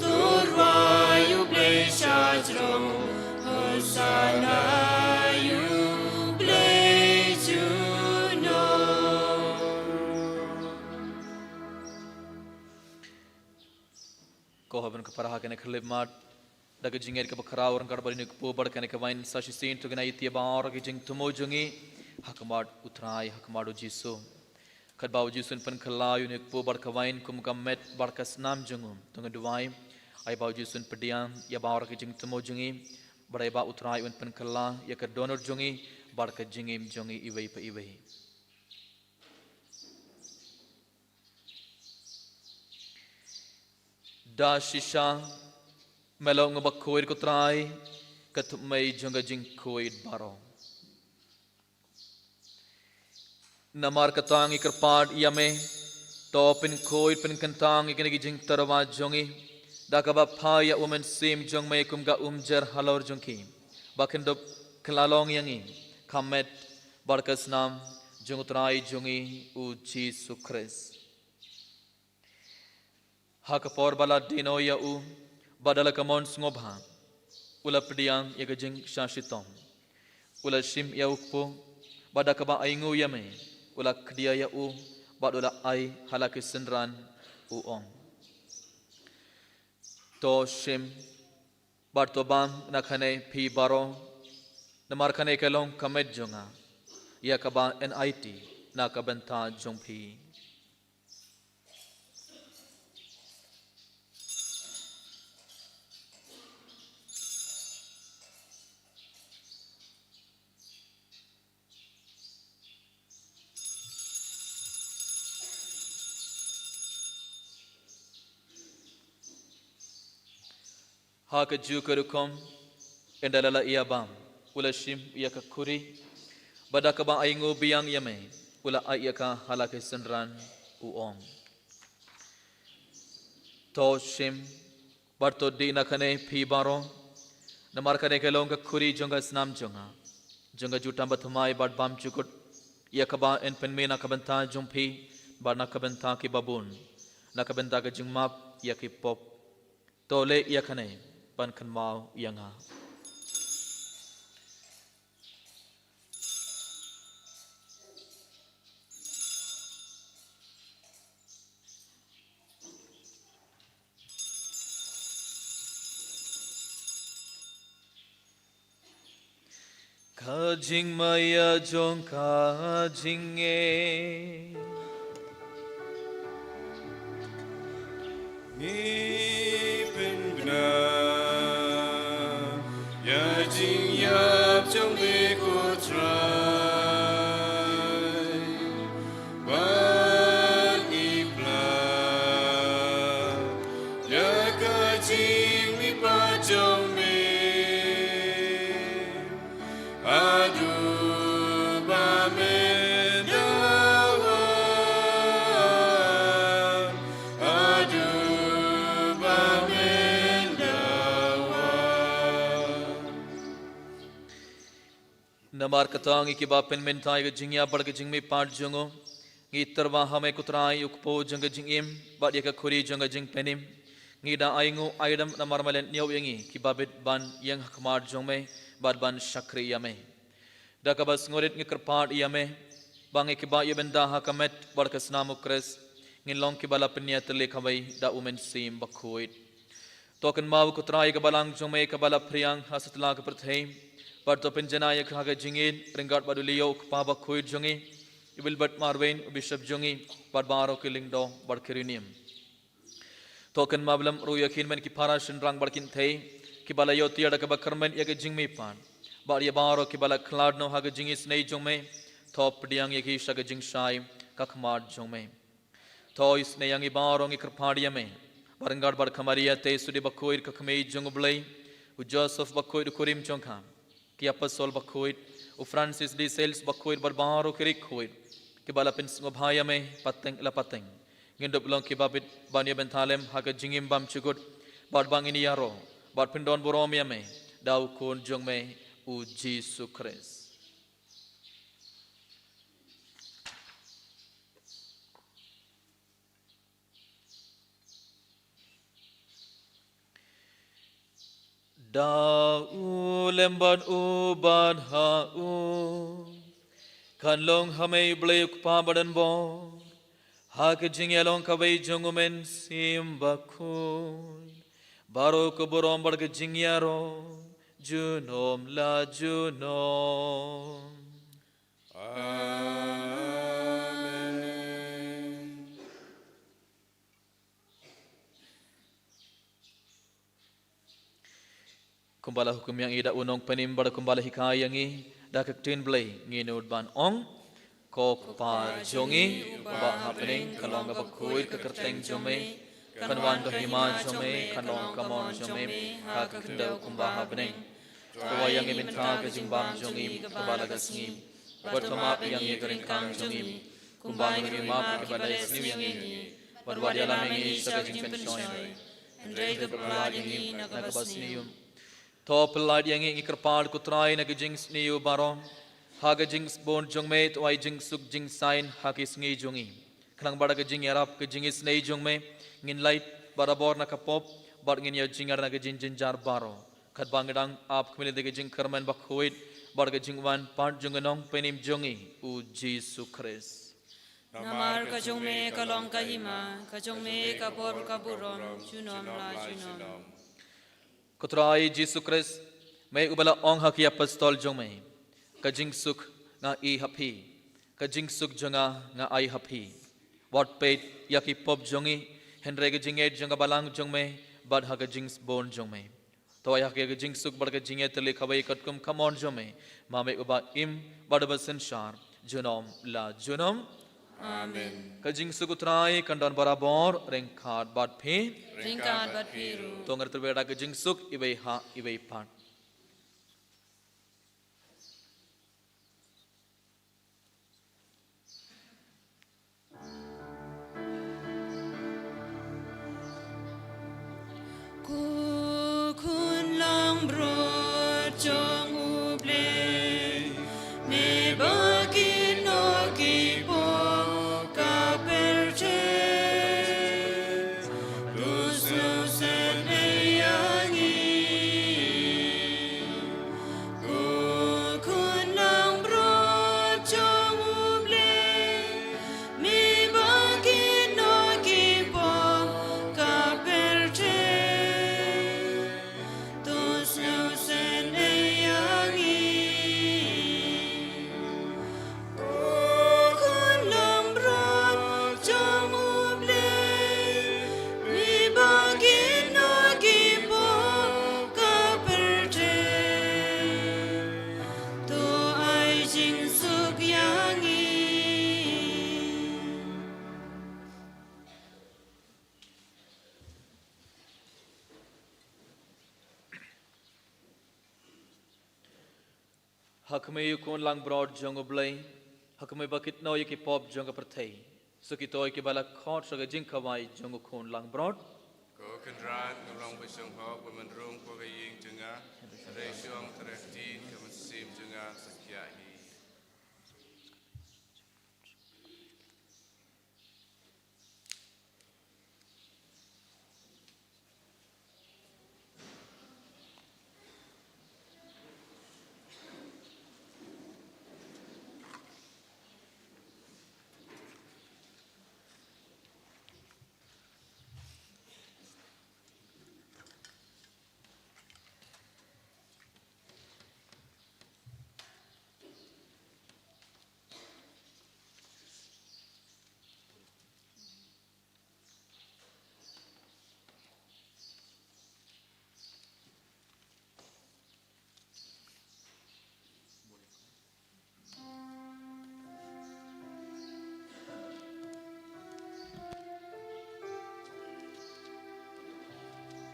to rwai U Blei sha throne. Hosanna ïa U Blei junom. Ko haba ngi para ha kane ka khyllipmat, da ka jingngeit kaba khraw ryngkat bad une u kpu bad kane ka wine sa shisien, to ngin ïa ïa baroh ki jingthmu jong ngi ha khmat U Trai, ha khmat U Jisu. Katba U Jisu un pynkylla ïa une u kpu bad ka wine kum ka met bad ka snam jong u, to ngin duwai. Ai ba U Jisu un pdiang ïa baroh ki jingthmu jong ngi, bad ai ba U Trai un pynkylla ïa ka dohnud jong ngi bad ka jingim jong ngi iwei pa iwei. Da shisha me long uba khuid, ko Trai, ka thupmei jong ka jingkhuid baroh. Namar kata ngi kyrpad ïa me, to pynkhuid pynkyntang ïa kine ki jingtyrwa jong ngi da kaba phah ïa U Mynsiem jong me kum ka umjer halor jong ki, ba kin dup kylla long ïa ngi ka met bad ka snam jong U Trai jong ngi U Jisu Khrist. Ha ka por ba la dieng noh ïa u, bad da la ka mon sngewbha, u la pdiang ïa ka jingshah shitom. U la shim ïa u kpu, bad da kaba ainguh ïa me, u la khdia ïa u, bad u la ai ha la ki synran, u ong: To shim bad to bam na kane phi baroh, namar kane ka long ka met jong nga, ïa kaba yn aiti na ka bynta jong phi. Ha kajuh ka rukom, ynda la la ïa bam, u la shim ïa ka khuri, bad da kaba ainguh biang ïa me, u la ai ïa ka ha la ki synran, u ong: To shim bad to dih na kane phi baroh, namar kane ka long ka khuri jong ka snam jong nga, jong ka jutang bathymmai bad bymjukut, ïa kaba yn pynmih na ka bynta jong phi bad na ka bynta kiba bun, na ka bynta ka jingmap ïa ki pop. To leh ïa kane ban kynmaw ïa nga. Ka jingmaïa jong ka jingngeit. Ngi pynbna ïa jingïap jong me ko Trai, bad ngi pla ïa ka jingmihpat jong me. Haduh ba men da wan, haduh ba men da wan. Namar kata ngi kiba pynmynta ïa ka jingïap bad ka jingmihpat jong u, ngi tyrwa ha me ko Trai u kpu jong ka jingim, bad ïa ka khuri jong ka jingpynim. Ngi da ainguh aidam namar me la ñiew ïa ngi kiba bit ban ïeng ha khmat jong me, bad ban shakri ïa me. Da kaba sngewrit ngi kyrpad ïa me, ba ngi kiba ïa bynta ha ka met bad ka snam u Khrist, ngin long kiba la pynïatylli kawei da u Mynsiem Bakhuid. To kynmaw ko Trai ïa ka balang jong me kaba la phriang ha satlak ka pyrthei, bad to pynjanai ïa ka ha ka jingïeit ryngkat bad u Leo u kpa bakhuid jong ngi, i Wilbert Marwein u bishop jong ngi, bad baroh ki lyngdoh bad ki riewniam. To kynmaw lem ruh ïa ki hynmen ki para shynrang bad kynthei kiba la ïoh tiar da kaba kyrmen ïa ka jingmihpat, bad ïa baroh kiba la khlad noh ha ka jingisynei jong me. To pdiang ïa ki sha ka jingshai ka khmat jong me. To isynei ïa ngi baroh, ngi kyrpad ïa me, bad ryngkat bad ka Maria te sudie bakhuid ka kmie jong u Blei, u Joseph bakhuid u kurim jong ka, ki apostol bakhuid, u Francis de Sales bakhuid bad baroh ki riewkhuid kiba la pynsngewbha ïa me pateng la pateng. Ngin dup long kiba bit ban ïa bynta lem ha ka jingim bymjukut, bad ba ngin ïaroh bad pyndonburom ïa me da u Khun jong me u Jisu Khrist. Da u lem bad u bad ha u, kan long ha me u Blei u Kpa badonbor, ha ka jingïalong kawei jong u Mynsiem Bakhuid, baroh ka burom bad ka jingïaroh junom la junom. Amen. Kumba la hukum ïa ngi da u Nongpynim bad kumba la hikai ïa ngi da ka ktien Blei, ngi nud ban ong: Ko Kpa jong ngi uba ha bneng, ka long kaba khuid ka kyrteng jong me, kan wan ka hima jong me, kan long ka mon jong me ha ka khyndew kumba ha bneng. To ai ïa ngi mynta ka jingbam jong ngi kaba la ka sngi, bad to map ïa ngi ka ryngkang jong ngi, kumba ngi map ïa kiba la ïasniew ïa ngi, bad wat ïalam ïa ngi sha ka jingpynshoi, hynrei to pyllait ïa ngi na kaba sniew. To pyllait ïa ngi, ngi kyrpad ko Trai, na ka jingsniew baroh, ha ka jingsbun jong me to ai jingsuk jingsain ha ki sngi jong ngi, khnang ba da ka jingïarap ka jingisynei jong me ngin lait barabor na ka pop, bad ngin ïoh jingïar na ka jingjynjar baroh, katba ngi dang ap khmih da ka jingkyrmen bakhuid bad ka jingwan pat jong u Nongpynim jong ngi u Jisu Khrist. Namar ka jong me ka long ka hima, ka jong me ka bor ka burom junom la junom. Ko Trai Jisu Khrist, me uba la ong ha ki apostol jong me: Ka jingsuk nga ai ha phi, ka jingsuk jong nga nga ai ha phi. Wat peit ïa ki pop jong ngi, hynrei ka jingngeit jong ka balang jong me, bad ha ka jingsbun jong me to ai ha ki ka jingsuk bad ka jingïatylli kawei katkum ka mon jong me, ma me uba im bad uba synshar junom la junom. Amen. Ka jingsuk U Trai kan don barabor ryngkat bad phi. Ryngkat bad phi ruh. To ngin ïatrei da ka jingsuk iwei ha iwei pat. Ko khun langbrot jong U Blei, me ba kino ki pok ka pyrthei, to sngewsih ïa ngi. Ko khun langbrot jong U Blei, me ba kino ki pok ka pyrthei, to sngewsih ïa ngi. Ko khun langbrot jong U Blei, me ba kino ki pok ka pyrthei, to ai jingsuk ïa ngi. Ha khmih ïa u khun langbrot jong U Blei, ha khmih ba kino ïa ki pop jong ka pyrthei. Sa kito ïa kiba la khot sha ka jingkhawai jong u khun langbrot. Ko Kynrad, nga long ba shong hok ba men rung ko ka ïing jong nga. Hynrei shu ong tyrek ktien ka mynsiem jong nga sa khiah hi.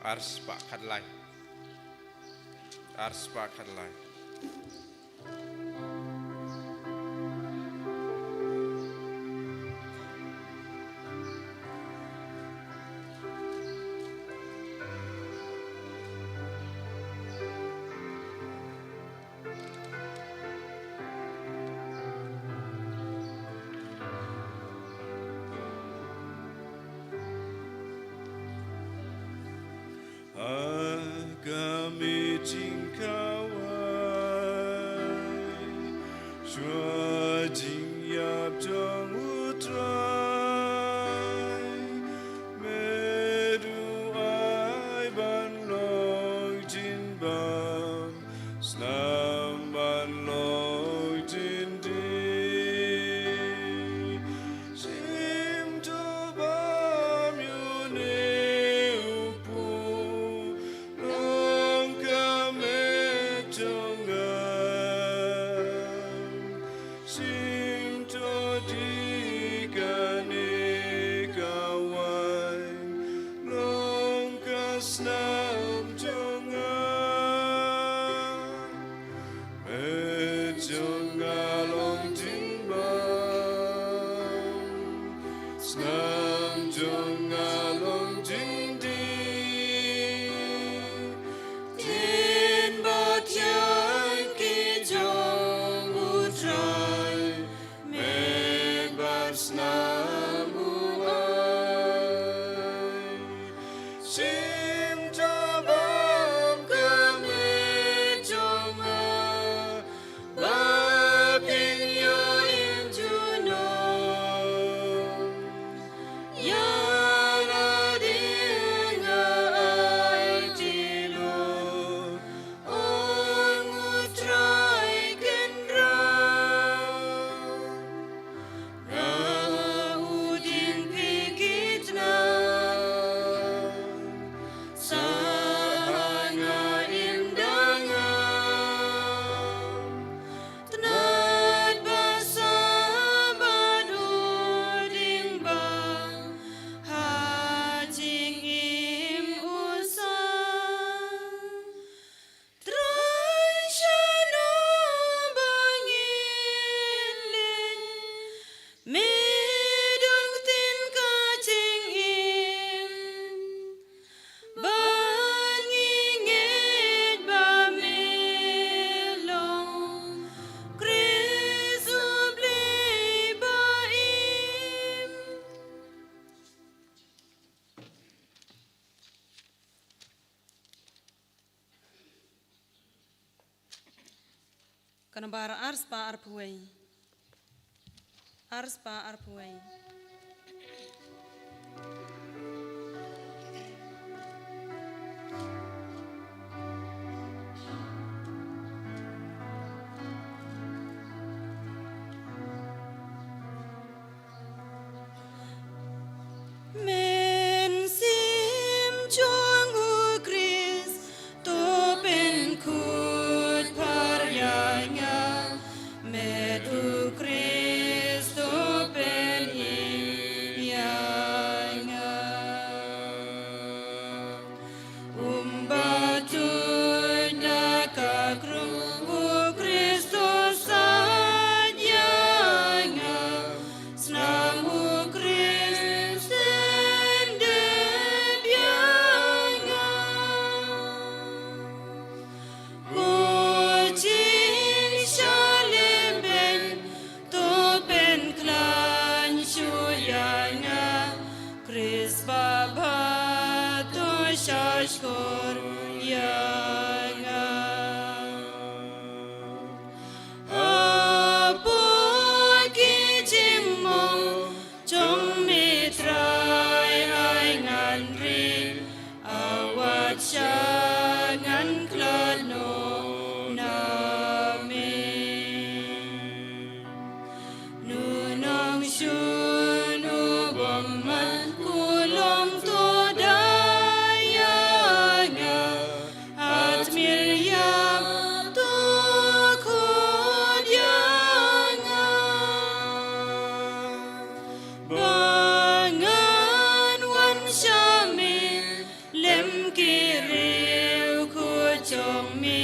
Ar spah khatlai. Ar spah khatlai. Ha ka meeting khawai, shuwa jingïap jong U Trai, me duh ai ban long jingbam, snam ban long jingdih. Shim to bam ïa une u pud, long ka met jong nga. Shim to dih kane ka waiñ, long ka snam jong nga. Met jong nga long jingbam, snam jong nga long jingdih. Ktien bad ïaid ki jong U Trai, met bad snam u ai. Shim to bam ka met jong nga, ba phin ïoh im junom. Ïa lade nga aiti lut, ong U Trai Kynrad. Nga Ka nambar ar spah arphew wei. Ar spah arphew wei. Mynsiem jong u Khrist to pynkhuid pher ïa nga. Met u Khrist to pynim ïa nga. Um ba tuid na ka krung u Khrist to sait ïa nga. Snam u Khrist yn dep ïa nga. Ko jingshalem beiñ to pynkhlaiñ shuh ïa nga. Khrist Bah, Bah to shahshkor ïa nga. Hapoh ki jingmong jong me Trai, ai ngan ring, ai wat shah ngan khlad noh na me. Nu nongshun u bymman, u long to da ïa nga, hat mir ïa to khot ïa nga. Ba ngan wan sha me lem ki riewkhuid jong me,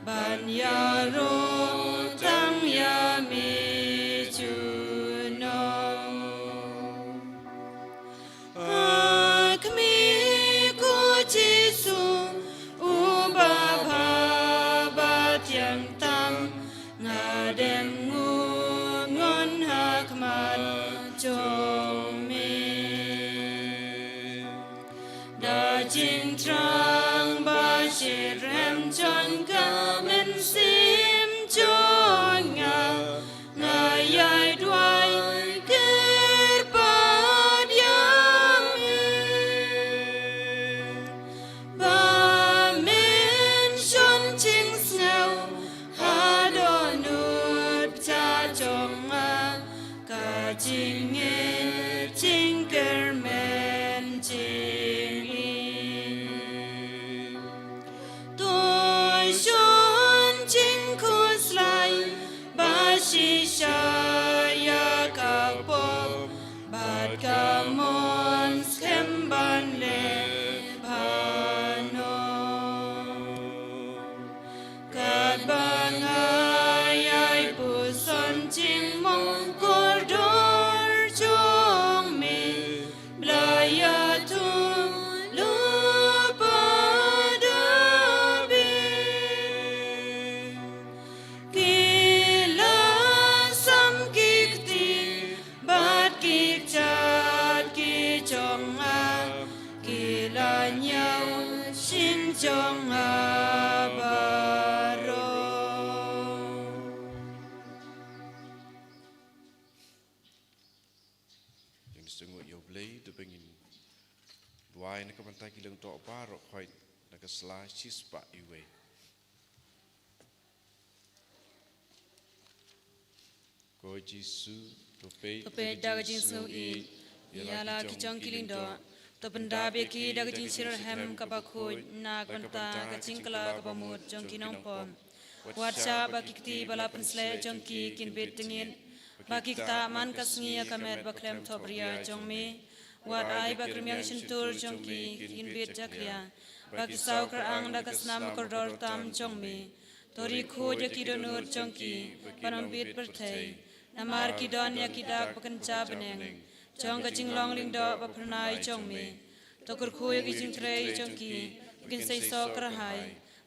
ban ïaroh tang ïa me junom. Ha khmih, ko Jisu, u Bah bha bad ïeng tam, nga dang nguh ngon ha khmat jong me. Da jingthrang ba shitrhem jong ka mynsiem jong nga, nga ïai duwai kyrpad ïa me. Ba men shon jingsngew ha dohnud bjah jong nga, ka jingngeit jingkyrmen jingim. To shon jingkhuslai ba shisha ïa ka pop, bad ka mon skhem ban leh bha noh. Katba nga ïai puson jingmong kordor jong me, Blei ïathuh lypa da bit. Ki la sam ki kti bad ki kjat ki jong nga, ki la ñiew shin jong nga baroh. Jong ngi sngewbha ïa U Blei, to ba ngin duwai na ka bynta ki lyngdoh baroh, khoit na ka sla shispah iwei. Ko Jisu, to peit da ka jingsngew ïeit ïa la ki jong ki lyngdoh, to pyndap ïa ki da ka jingshitrhem kaba khuid na ka bynta ka jingkylla kaba mut jong ki nongpop. Wat shah ba ki kti ba la pynsleh jong ki kin bit tyngit, ba ki ktah man ka sngi ïa ka met bakhlem thopbria jong me. Wat ai ba ki rmiang shyntur jong ki kin bit jakhlia, ba ki saw kyrang da ka snam kordor tam jong me. To ri khuid ïa ki dohnud jong ki ban ym bit pyrthei, namar ki don ïa ki dak ba kynja bneng jong ka jinglong lyngdoh ba phyrnai jong me. To kyrkhu ïa ki jingtrei jong ki ba kin seisoh kyrhai,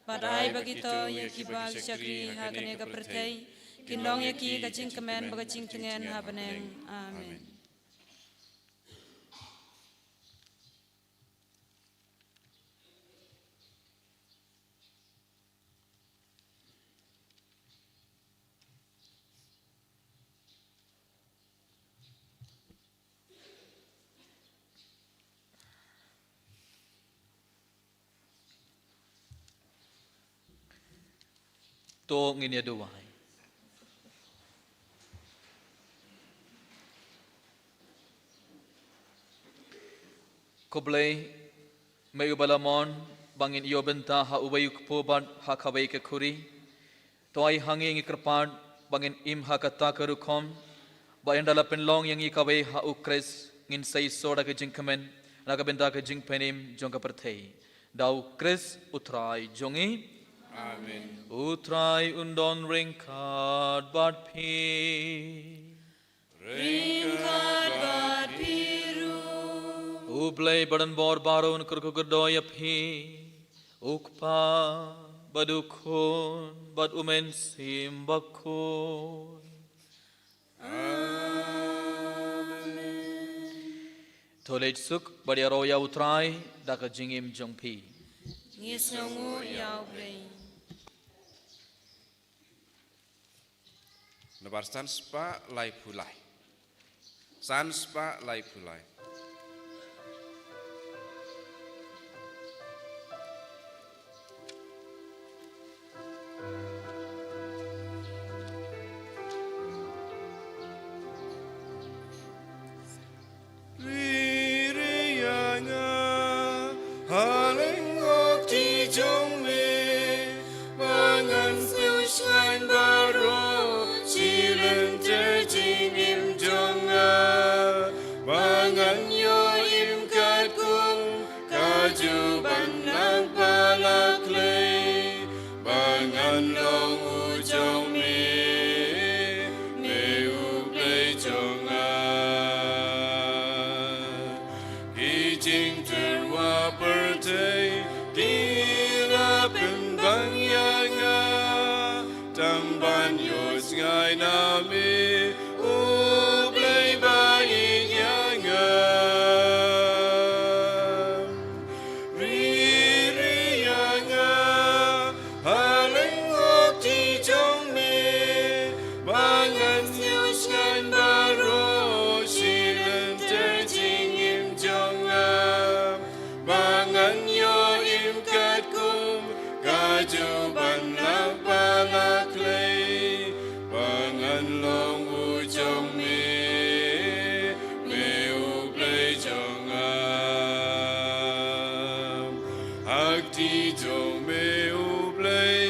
bad ai ba kito ïa kiba ki shakri ha kane ka pyrthei kin long ïa ki ka jingkmen bad ka jingtngen ha bneng. Amen. To ngin ïa duwai. Ko Blei, me uba la mon ba ngin ïoh bynta ha uwei u kpu bad ha kawei ka khuri. To ai ha ngi, ngi kyrpad, ba ngin im ha kata ka rukom, ba ynda la pynlong ïa ngi kawei ha u Khrist, ngin sa ïoh sor da ka jingkmen na ka bynta ka jingpynim jong ka pyrthei. Da u Khrist u Trai jong ngi. Amen. U Trai un don ryngkat bad phi. Ryngkat bad phi ruh. U Blei ba don bor baroh un kyrkhu kyrdoh ïa phi. U Kpa, bad u Khun, bad u Mynsiem Bakhuid. Amen. To leit suk bad ïaroh ïa u Trai da ka jingim jong phi. Ngi sngewnguh ïa u Blei. Nabar san spah laiphew lai. San spah laiphew lai. Ri ri ïa nga, ha lyngkhuh kti jong me, ba ngan sngewsngaiñ baroh shi lynter jingim jong nga, ba ngan ïoh im katkum ka juh ban nang pala khlei, ba ngan long u jong me, me u Blei jong nga. Ki jingtyrwa pyrthei ki la pynbang ïa nga, tang ban ïohsngew na me, u Blei ba ïeit ïa nga. Ri ri ïa nga, ha lyngkhuh kti jong me, ba ngan sngewsngaiñ baroh shi lynter jingim jong nga, ba ngan ïoh im katkum ka juh ban nang pala khlei, ba ngan long u jong me, me u Blei jong nga. Ha kti jong me u Blei,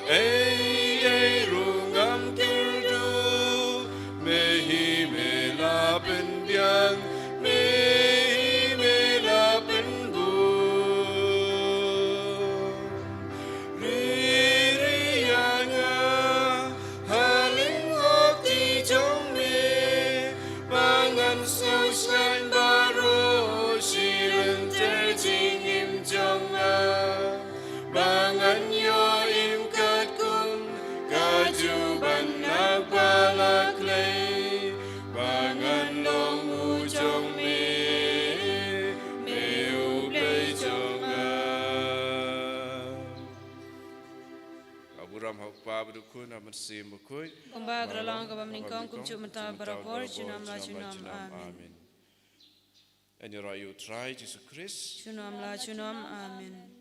ei ei ruh ngam kyrduh, me hi me la pynbiang, me hi me la pynbun. Ri ri ïa nga, ha lyngkhuh kti jong me, ba ngan sngewsngaiñ baroh shi lynter jingim jong nga, ba ngan ïoh im katkum ka juh ban nang pala khlei, ba ngan long u jong me, me u Blei jong nga. Ka burom ha u Kpa bad u Khun bad u Mynsiem Bakhuid. Kumba ka la long kaba nyngkong, kumjuh mynta barabor, junom la junom. Amen. Ngin ïaroh ïa u Trai Jisu Khrist. Junom la junom. Amen.